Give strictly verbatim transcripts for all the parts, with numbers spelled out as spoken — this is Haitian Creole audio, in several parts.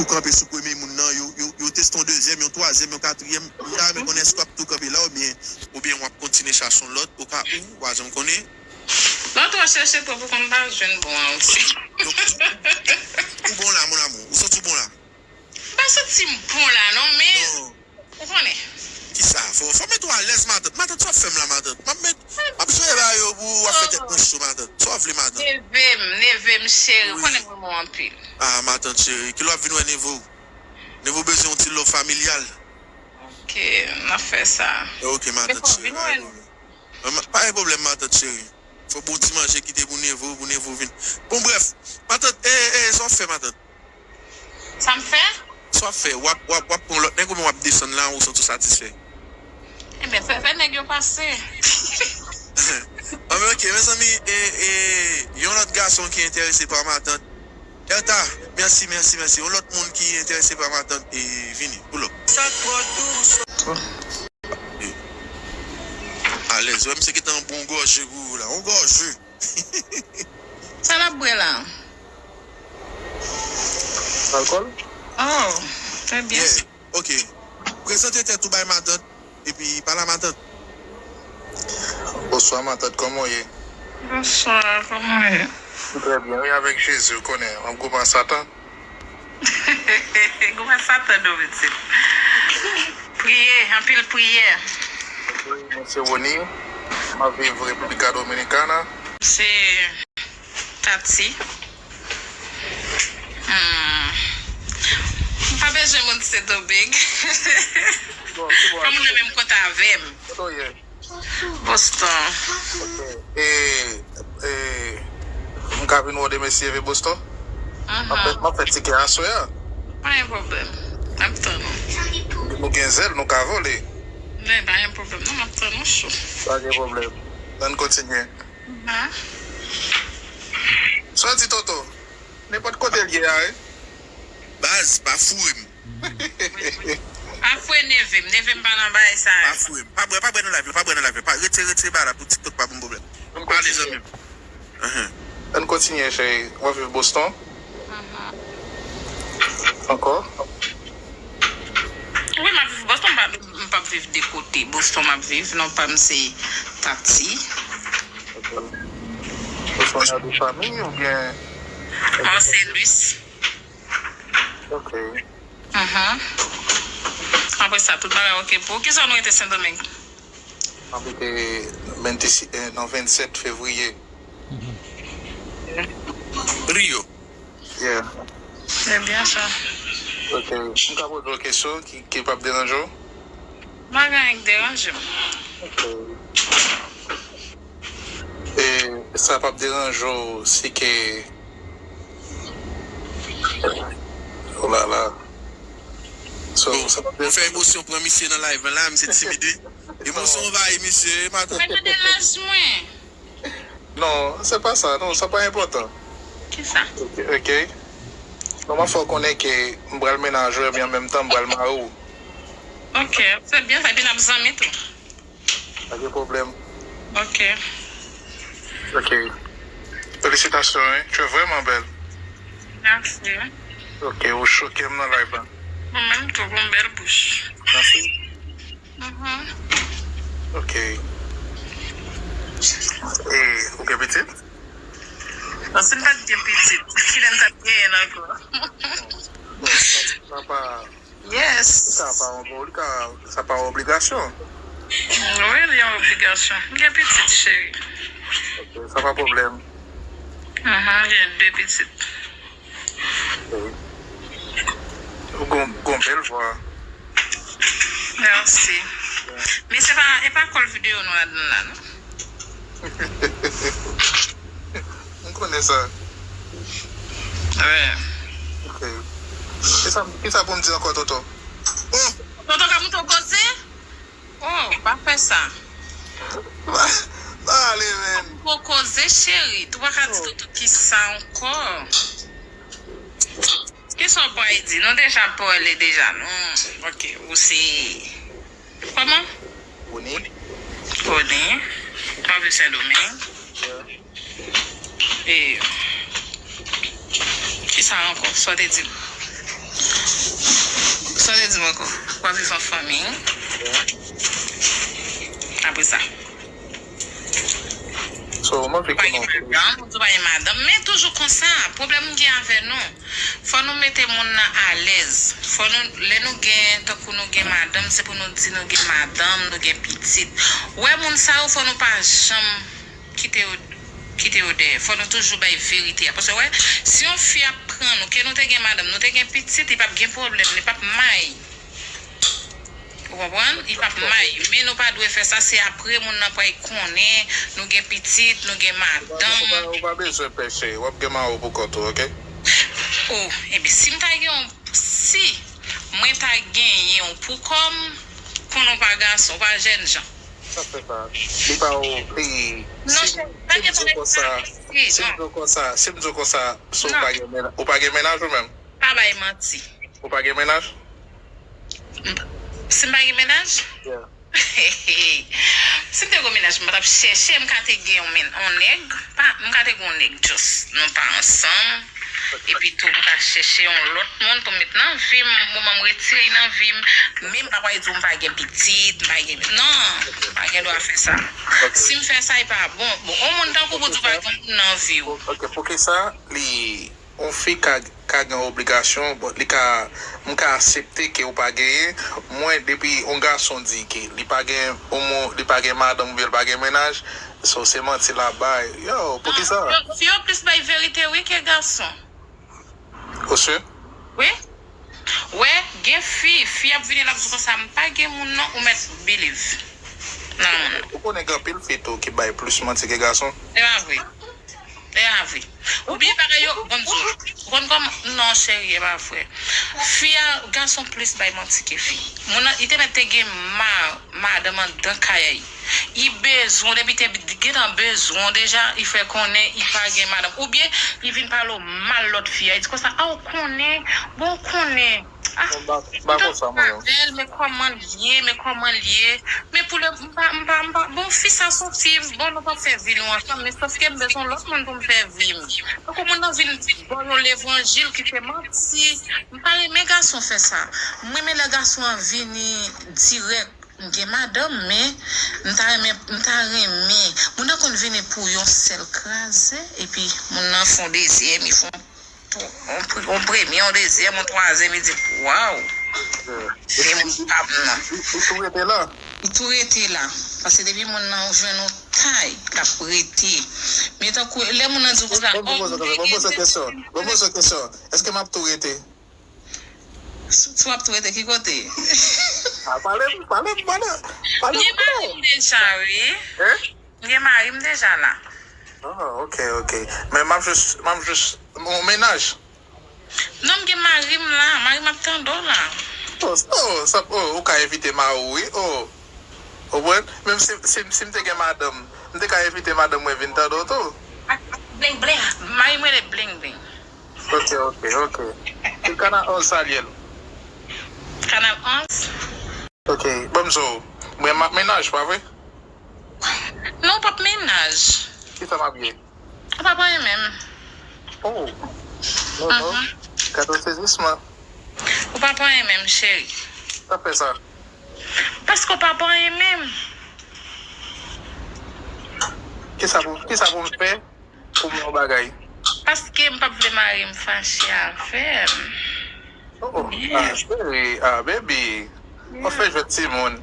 tou kanpe sou premye moun nan, yo, yo, yo teste yon dezyèm, yon twazyèm, yon katriyèm. M ta renmen konnen èske w ap tou kanpe la oubyen, oubyen w ap kontinye chache yon lòt, oka ou, w pa janm konnen. Lòt ou chèche twòp, ou konn pa jwenn bon an osi. Donk, ou, ou bon la, mon amour. Ou santi w bon la? M pa santi m bon la, non, men. Non. Ou konnen. Kisa? Fò, fò mete w alèz, matant. Matant, sa w ap fè m la, matant? M ap met, m ap jere ba yo pou w ap fè tèt mwen cho, matant. Sa w vle, matant? Neve m, neve m, cheri. Ou konnen m renmen w anpil. Ah, matant cheri, kilè w ap vin wè Nevo? Nevo bezwen yon ti love familyal. Ok, n ap fè sa. Ok, matant cheri, pa gen pwoblèm. Pa gen pwoblèm, matant cheri. Fò bon ti manje kite pou Nevo, pou Nevo vin. Bon, brèf, matant, e, e, sa w ap fè, matant? Sa m fè? Sa w ap fè? W ap, w ap, w ap pran lòt nèg oubyen w ap desann la, ou santi w satisfè? Ebyen, fè, fè nèg yo pase. Anben, ok, mezanmi, e, e, yon lòt gason ki enterese pa matant. Erta, mèsi, mèsi, mèsi. Yon lòt moun ki enterese pa matant, e, vini, pull up. Alèz, wè misye gentan yon bon gòje pou ou la. Yon gòje. Sa l ap bwè la? Alkòl? Oh, trè byen. Yeah, ok. Prezante tèt ou bay matant, epi pale a matant. Bonswa, matant, kòman w ye? Bonswa, kòman w ye? M trè byen, wi, avèk Jezi, ou konnen, m ap goumen a Satan. Goumen Satan non, pitit. Priye, anpil priyè. Mwen se Rony, m ap viv República Dominicana. Se Tati. Hmm. M pa bezwen moun Sendomeng. Bon, se bon. Fò moun nan menm kote avè m. Kote w ye? Boston. Ok. E, e, m ka vin wè w demen si Dye vle Boston? M ap fè, m ap fè tikè aswè a. Pa gen pwoblèm. M ap tann ou. Nou gen zèl, nou ka vole. Men, pa gen pwoblèm non, m ap tann ou cho. Pa gen pwoblèm. Ann kontinye. Sa w di, Toto? Nenpòt kote l ye a, wi. Baz, pa foure m. Pa foure neve m. Neve m pa nan bagay sa yo. Pa foure m. Pa bwè, pa bwè nan live la, pa bwè nan live la. Pa, retire, retire bagay la pou TikTok pa ban m pwoblèm. Ann kontinye. Ann kontinye, cheri. W ap viv Boston? Ankò? Wi, m ap viv Boston, m pa, m p ap viv de kote. Boston m ap viv, non pa m se Tati. Ok. Ou se yon de fanmi oubyen? Mwen se Luis. Ok. Apre sa, tout bagay ok pou ou. Ki zòn ou rete Sendomeng? M abite vennsis, eh, non, vennsèt fevriye. Rio. Yeah. Se byen sa. Ok. M ka poze w kesyon ki, ki p ap deranje w? Pa gen anyen k deranje m. Ok. E sa p ap deranje w si ke, oh la la. So, sa p ap deranje w. Ou fè emosyon pran misye nan live la, misye timid, wi. Emosyon anvayi misye, matant. Mwen tande laj mwen. Non, se pa sa, non, sa pa enpòtan. Kisa? Ok, ok. Non, m ap fè w konnen ke m pral mennaj ou, epi an menm tan, m pral mari w. Ok, se byen sa, epi n ap zanmi tou. Pa gen pwoblèm. Ok. Ok. Félicitations, hein. Tu es vraiment belle. Merci. Ok, ou choke m nan live la. Mwen menm tou, gon bèl bouch. Merci. Mhm. Ok. E, ou gen pitit? Bon, si m pa t gen pitit, kilè m t ap genyen l ankò? Bon, sa, sa pa, yes. Sa pa yon, li ka, sa pa yon obligasyon. Wi, li yon obligasyon. M gen pitit, cheri. Ok, sa pa pwoblèm. Mhm, m gen de pitit. Ou gon, gon bèl vwa. Mèsi. Men se pa, e pa kòl videyo nou ladan la, non? M konnen sa. Wi. Ok. Kisa, kisa pou m di ankò, Toto? Oh! Toto ka moute w koze? Oh, pa fè sa. Pa ale, menn. Ou koze, cheri. Ou pa ka di Toto kisa ankò. Kisa w pral di? Nou deja pale deja, non? Ok, ou se kòman? Rony. Rony. Ou pa viv Sendomeng? Yeah. E kisa ankò? Sa w te di m? Poko. W ap viv an fanmi. Apre sa. So, mwen vle konnen. Ou pa gen madanm, ou di w pa gen madanm, men toujou konsa, pwoblèm m gen avè nou. Fò nou mete moun nan alèz. Fò nou, lè nou gen, tankou nou gen madanm, se pou nou di nou gen madanm, nou gen pitit. Ou wè moun sa yo, fò nou pa janm kite yo, kite yo dèyè. Fò nou toujou bay verite a. Paske, wè, si yon fi ap pran nou, ke nou te gen madanm, nou te gen pitit, li p ap gen pwoblèm, li p ap may. Ou konprann? Li p ap may. Men nou pa dwe fè sa, se apre moun nan pral konnen nou gen pitit, nou gen madanm. Ou pa, ou pa bezwen pè, cheri. W ap gen mari w pou kont ou, oke? Oh, ebyen, si m ta gen yon, si mwen ta genyen yon pou kò m, konnen w pa gason, w pa jènjan. Sa fè sa. Li pa ou, li, non, si, cheri, si m di w konsa, si m di w konsa, si m di w konsa, so w pa gen mennaj, ou pa gen mennaj ou menm? Pa bay manti. Ou pa gen mennaj? M-, si m pa gen mennaj? Yeah. Si m te gen mennaj, m pa t ap chèche, m ka te gen yon men-, yon nèg, pa, m ka te gen yon nèg, just, nou pa ansanm, epi tou m ka chèche yon lòt moun pou m met nan vi m, moman m retire l nan vi m, men m pa pral di w m pa gen pitit, m pa gen, non, m pa gen dwa fè sa. Si m fè sa, e pa bon. Bon, yon moun tankou w pou di w pa gen yon moun nan vi w. Ok, poukisa li yon fi ka, ka gen obligasyon, bon, li ka, m ka aksepte ke ou pa genyen, mwen, depi yon gason di ke li pa gen, yon mo-, li pa gen madanm oubyen li pa gen mennaj, so, se manti l ap bay. Yo, poukisa? Non, fi yo, fi yo plis bay verite, wi, ke gason. Ou si? Wi. Wè, gen fi, fi ap vini, l ap di konsa, m pa gen moun non, ou mèt believe nan moun. Ou konnen gen anpil fi tou ki bay plis manti ke gason? Se pa vre. E pa vre. Oubyen bagay yo, bon, m di w, ou konn kòman, non, cheri, e pa vre. Fi a, gason plis bay manti ke fi. Moun nan, li te mèt te gen ma-, madanm anndan kay a li. Li bezwen w, depi te gentan bezwen w deja, li fè konnen li pa gen madanm. Oubyen, li vin pale w mal lòt fi a. Li di konsa, a, ou konnen, bon, ou konnen. Ah, m pa, m pa konsa, mwen menm. Avè l, men kòman l ye, men kòman l ye. Men pou le, m pa, m pa, m pa, bon, fi sa se yon fi, bon, nou pa fè vi nou ansanm, men sòf ke m bezwen lòt moun pou m fè vi m. Tankou moun nan vin ba w yon levanjil ki se manti. M pa renmen gason fè sa. M renmen lè gason an vini dirèk. M gen madanm, men m ta renmen, m ta renmen. Moun nan konn vini pou yon sèl kraze, epi moun nan fè yon dezyèm, li fè yon Yon pre-, yon premye, yon dezyèm, yon twazyèm, li di, waw. Hmm. Se moun pa m nan. Li, li tou rete la. Li tou rete la. Paske depi moun nan jwenn yon tay, l ap rete. Men tankou, lè moun nan di w konsa, oh, m te gen kesyon. Bon, poze kesyon. Èske m ap tou rete? Si, si w ap tou rete, ki kote? Ah, pale m, pale m, pale m, pale m. M gen mari m deja, wi. Hein? M gen mari m deja la. Ah, ok, ok. Men m ap jis, m ap jis, yon mennaj. Non, m gen mari m la. Mari m ap tande w la. Oh, oh, sa, oh, ou ka envite mari w, wi. Oh. Ou konprann? Menm si, si, si m te gen madanm, m te ka envite madanm mwen vin tande w tou. Bling bling. Mari m rele Bling Bling. Ok, ok, ok. Se Kanal onz sa l ye l. Kanal onz? Ok, ban m di w. Mwen m ap mennaj, pa vre? Non, w p ap mennaj. Kisa m ap ye? Ou p ap anyen menm. Oh. Non, non. Mhm. Gade sezisman. Ou p ap anyen menm, cheri. Sa fè sa? Paske w p ap anyen menm. Kisa pou, kisa pou m fè? Pou m yon bagay. Paske m p ap vle mari m fache avè m. Oh, oh. Ah, cheri, ah, baby. Ou fè jwèt timoun.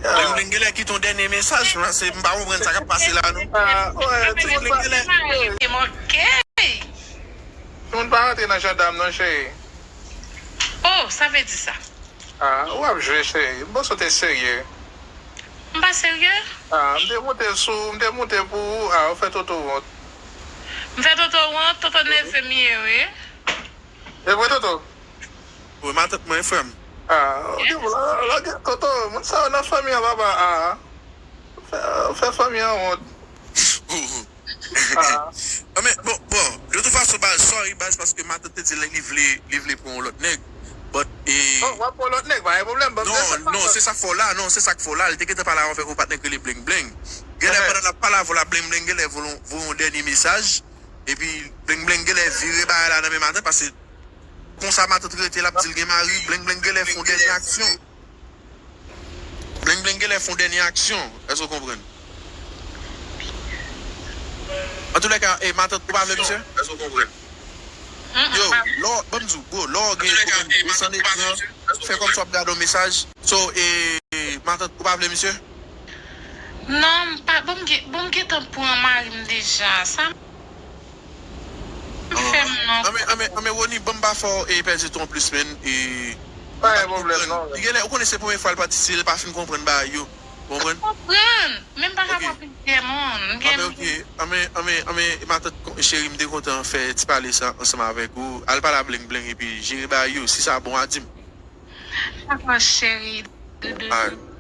Ah. Bling Bling genlè kite yon dènye mesaj, paske m pa konprann sa k ap pase la, non. Ah, wè, timoun pa. Bling Bling genlè. Ok. Timoun pa rantre nan jan dam, non, cheri. Oh, sa vle di sa. Ah, w ap jwe, cheri. M panse w te serye. M pa serye? Ah, m te moute sou, m te moute pou ou. Ah, ou fè Toto wont. M fè Toto wont, Toto neve m ye, wi. E vre, Toto? Wi, matant mwen, frè m. Ah, ok, bon, la, la, la, Toto, moun sa yo nan fanmi an, papa, ah. Ou fè, ou fè fanmi an wont. Ah. Ah, men, bon, bon, de tout fason, baz, sorry, baz, paske matant te di li, li vle, li vle pran yon lòt nèg. But, e... Oh, w ap pran lòt nèg, pa gen pwoblèm, ban m... Non, non, se sa k fè w la, non, se sa k fè w la. Li te gentan pale avè yon patnè k rele Bling Bling. Genlè, pandan l ap pale avè w la, Bling Bling genlè voye yon, voye yon dènye mesaj. Epi, Bling Bling genlè vire bagay la nan men matant, paske konsa matant rete, l ap di l gen mari, Bling Bling genlè fè yon dènye aksyon. Bling Bling genlè fè yon dènye aksyon. Èske w konprann? Antouka, e matant, ou pa vle misye? Yo, lè w, ban m di w, bro, lè w gen pwoblèm, desann ekran, fè kòmsi w ap gade yon mesaj. So, e, matant, ou pa vle misye? Non, m pa, bon, m gen, bon, m gentan pran mari m deja. Sa m fè m non. Anmen, anmen, anmen, Rony, ban m pa fè w e pèdi tan plis, men, e, Pa gen pwoblèm, non. Li genlè, ou konnen se premye fwa l patisipe, li pa fin konprann bagay yo. Ou konprann? Konprann. Men m pa ka pran plizyè moun. M gen Anmen, ok. Anmen, anmen, anmen, matant cheri, m te kontan fè ti pale sa ansanm avèk ou. Al pale a Bling Bling epi jere bagay yo. Si sa bon, a di m. Dakò, cheri. Doudou. Alright.